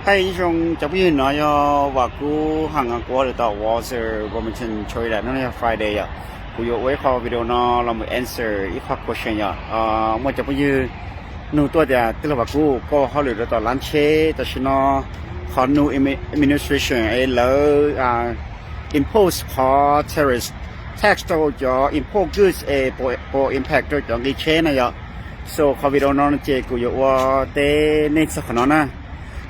Hais ib zoo cov phooj ywg, no yog Vam Kub Ham, kuv ua lwm tom Walser Wilmington Toyota, hnub no yog Friday yom. Kuv yuav ua ib qho video no los mus answer ib qho question yom. Muaj cov phooj ywg nug tuaj tias, tij laug Vam Kub, koj hauj lwm rau tom lab tsheb, tam sim no qhov new administration es lawv impose qhov tariff tax rau cov import goods es puas impact rau cov nqi tsheb na yom. So qhov video no ces kuv yuav ua teb nej txog qhov no na.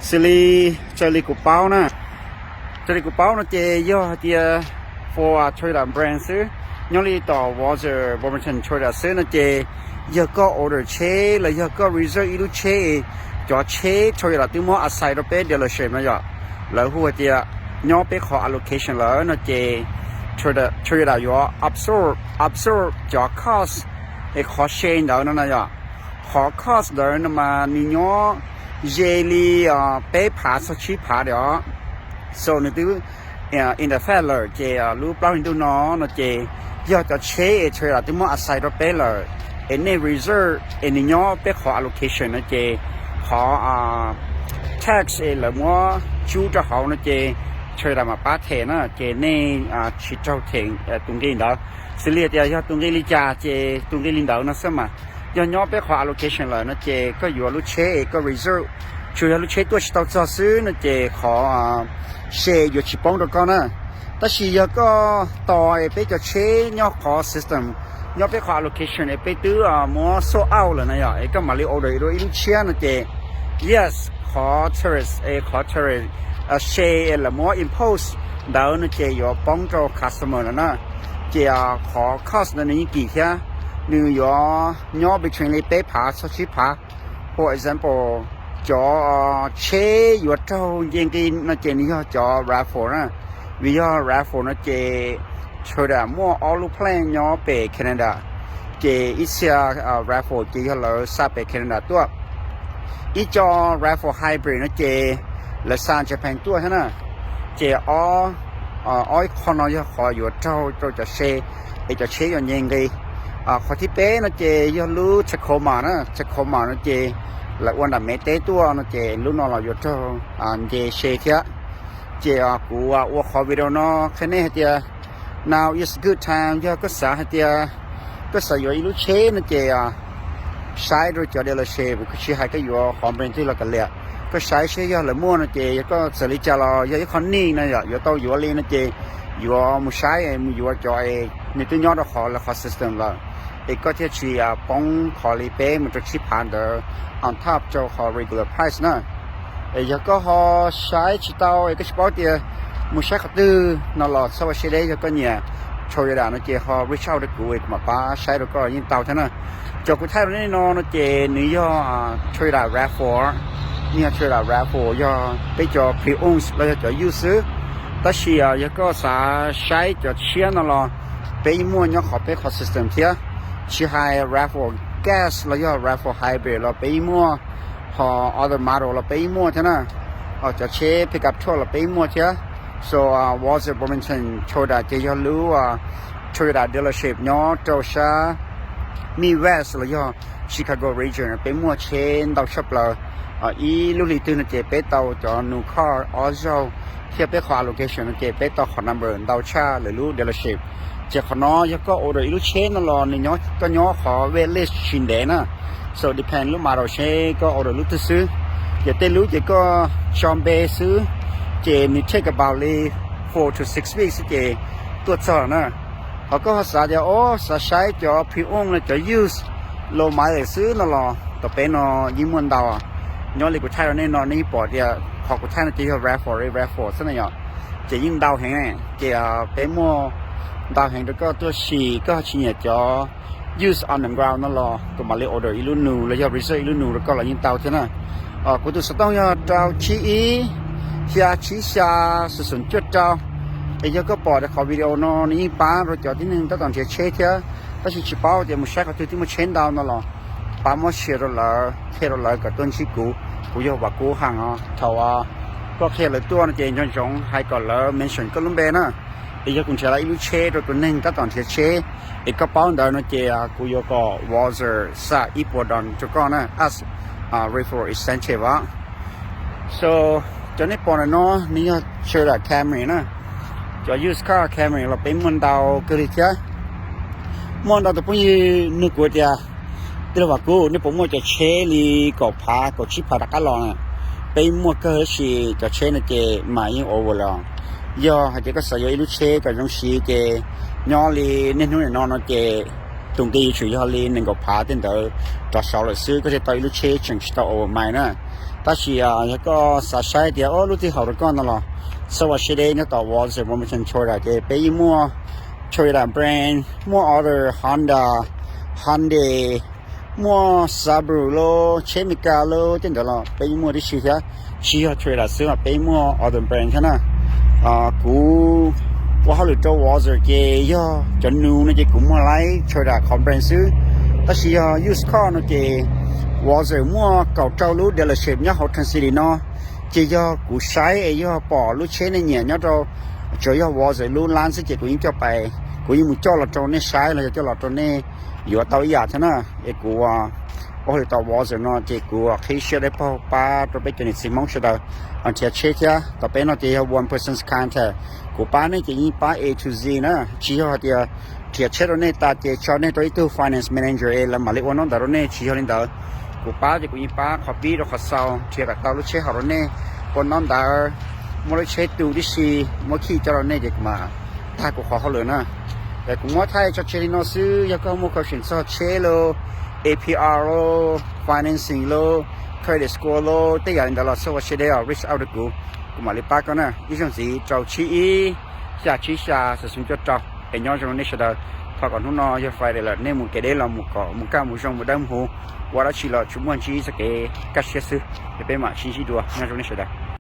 Xws li, raws li kuv paub na, raws li kuv paub no ces yog hais tias for Toyota brand xwb, nyob li tom Walser Wilmington Toyota xwb no ces yog koj order tsheb los yog koj reserve ib lub tsheb, cov tsheb Toyota twb muab assign rau peb dealership no yom, lawv hu hais tias nyob peb qhov allocation lawm no ces Toyota yuav absorb, absorb cov cost es qhov se ntawd no na yom. Qhov cost ntawd no mas nws nyob ze li peb phav txog tsib phav li os. So nws twb in effect lawm ces lub plaub hlis ntuj no no ces yog cov tsheb es Toyota twb muab assign rau peb lawm es nej reserve es nws nyob peb qhov allocation no ces qhov tax es lawv muab tsub rau hauv no ces Toyota mam pab them na, ces nej tsis raug them tus nqi ntawd. Xws li tias yog tus nqi li cas ces tus nqi li ntawd no xwb mas. Yog nyob peb qhov allocation lawm no ces koj yuav lub tsheb es koj reserve, tsuas yog lub tsheb tuaj tsis tau txog xwb no ces qhov se yuav tsis poob rau koj na. Tab sis yog koj tos es peb cov tsheb nyob qhov system, nyob peb qhov allocation es peb twb muab sort out lawm na yom, es koj mam li order rau ib lub tshiab no ces yes, qhov tariff es qhov tariff se es lawv muab impose ntawd no ces yuav poob rau customer lawm na. Ces qhov cost ntawd nws yeej kim thiab, nws yuav nyob between li peb phav txog tsib phav. For example, cov tsheb yuav raug nce nqi no ces nws yog cov RAV four na. Vim yog RAV four no ces Toyota muaj ob lub plant nyob pem Canada, ces ib txhia RAV four ces yog lawv xa pem Canada tuaj. Ib co RAV four hybrid no ces lawv xa Japan tuaj thiab na. Ces ob ib qho no yog qhov yuav raug rau cov se es cov tsheb yuav nce nqi. Qhov thib peb no ces yog lub Tacoma na, Tacoma no ces lawv ua nram Mev teb tuaj no ces lub no los yuav raug nce se thiab. Ces kuv ua qhov video no qhia nej hais tias now is good time, yog koj xav hais tias koj xav yuav ib lub tsheb no ces saib rau cov dealership, kuv tsis hais koj yuav qhov brand twg los kav liam. Koj saib seb yog lawv muaj no ces yog koj txawm li cas los yog ib qho nij no yom, yuav tau yuav li no ces yuav mus saib mus yuav cov es nws twb nyob rau qhov lawv qhov system lawm, es koj thiaj tsis poob qhov li peb mus rau tsib phav ntawd on top rau qhov regular price na. Es yog koj ho saib tsis tau es koj tsis paub tias mus saib qhov twg no los txhob ua siab deb, yog koj nyiam Toyota no ces ho reach out rau kuv es kuv mam pab saib rau koj yeej tau thiab na. Cov kuv thaij rau nej no no ces nws yog Toyota RAV four, nws yog Toyota RAV four, yog peb cov pre-owned los yog cov used xwb. Tab sis yog koj xav saib cov tshiab no los peb yeej muaj nyob qhov peb qhov system thiab. Tsis hais RAV four gas los yog RAV four hybrid los peb yeej muaj, ho other model los peb yeej muaj thiab na. Cov tsheb pickup truck los peb yeej muaj thiab. So Walser Wilmington Toyota ces yog lub Toyota dealership nyob rau sab Midwest los yog Chicago region, peb muaj tsheb ntau tshaj plaws. Ib lub hli twg no ces peb tau cov new car ob zaug, thiab peb qhov allocation no ces peb tau qhov number ntau tshaj lwm lub dealership. Ces qhov no yog koj order ib lub tsheb no los nws nyob, koj nyob qhov wait list tsis ntev na. So depend lub model seb koj order lub twg xwb. Ces tej lub ces koj tso npe xwb, ces nws take about li four to six weeks xwb ces tuaj txog na. Ho koj ho xav tias, o, xav saib cov pre-owned los cov used low mileage xwb no los tom peb no yeej muaj ntau. Nyob li kuv thaij rau nej no nej yeej pom tias qhov kuv thaij no ces yog RAV four, RAV four xwb na yom. Ces yeej ntau heev, ces peb muaj ntau heev rau koj tuaj, sis koj tsis nyiam cov used on the ground no los kuv mam li order ib lub new los yog reserve ib lub new rau koj los yeej tau thiab na. Kuv tus xov tooj yog rau tsib ib, xya tsib xya, xoom xoom cuaj rau. Es yog koj pom tias qhov video no nws yeej pab rau cov tib neeg tab tom nrhiav tsheb thiab, tab sis tsis paub tias mus saib qhov twg twb muaj tsheb ntau no los pab muab share rau lawv, qhia rau lawv kom tuaj ntsib kuv. Kuv yog Vam Kub Ham os. Thaum koj qhia lawv tuaj no ces nco ntsoov hais kom lawv mention koj lub npe na. Es yog kuv nrhiav tau ib lub tsheb rau tus neeg tab tom nrhiav tsheb es koj paub ntawd no ces kuv yuav kom Walser xa ib puas dollar rau koj na, as referral incentive os. So Cov nej pom ntawm no nws yog Toyota Camry na. Cov used car Camry los peb muaj ntau kawg li thiab. Muaj ntau tus phooj ywg nug kuv tias, tij laug Vam Kub, nej puas muaj cov tsheb li kaum phav kaum tsib phav rov qab los na? Peb muaj kawg tab sis cov tsheb no ces mas yeej ua ua los. Yog hais tias koj xav yuav ib lub tsheb kom zoo siv ces nyob li niaj hnub nim no no ces tus nqi yuav tsum yog li nees nkaum phav tej ntawd rov saud lawm xwb koj thiaj tau ib lub tsheb tseem tsis tau ua ua mais na. Tab sis yog koj xav saib tias o lub twg haum rau koj no los txhob ua siab deb, nyob tom Walser Wilmington Toyota ces peb yeej muaj Toyota brand, muaj other Honda, Hyundai, muaj Subaru los tsheb Amelikas los tej ntawd los peb yeej muaj tib si thiab. Tsis yog Toyota xwb mas peb muaj other brand thiab na. Kuv ua hauj lwm rau Walser ces yog cov new no ces kuv muaj laib Toyota qhov brand xwb. Tab sis yog used car no ces Walser muaj kaum rau lub dealership nyob hauv Twin City no. Ces yog kuv saib es yog pom lub tsheb nej nyiam nyob rau, tsuas yog Walser lub lab xwb ces kuv yeej coj pais, kuv yeej mus coj los rau nej saib los yog coj los rau nej yuav tau ib yam thiab na. Es kuv ua hauj lwm tom Walser no ces kuv qhib siab dawb paug pab rau peb cov niam txiv Hmoob sawv daws nrhiav tsheb thiab. Tom peb no ces yog one person's contact, kuv pab nej ces yeej pab A to Z na. Tsis yog hais tias nrhiav tsheb rau nej tas ces tso nej rau ib tug finance manager es lawv mam li ua ntaub ntawv rau nej, tsis yog li ntawd. Kuv pab ces kuv yeej pab qhov pib rau qhov xaus, nrhiav kom tau lub tsheb haum rau nej, ua ntaub ntawv, muab lub tsheb tu tib si, muab key coj rau nej ces kuv mam tag kuv qhov hauj lwm na. Es kuv muab thaij tso tseg li no xwb, yog koj muaj question txog tsheb los, A P R los, financing los, credit score los tej yam li ntawd los txhob ua siab deb os, reach out rau kuv, kuv mam li pab koj na. Ib zaug ntxiv, rau tsib ib, xya tsib xya, xya xoom cuaj rau. Es nyob zoo nej sawv daws, thov kom hnub no yog Friday lawm nej mus kev deb los mus kom mus kaj mus zoo mus dawb mus huv, ua dab tsi los tsuas muaj ntsib txoj kev kaj siab xwb. Es peb mam sib ntsib dua, nyob zoo nej sawv daws.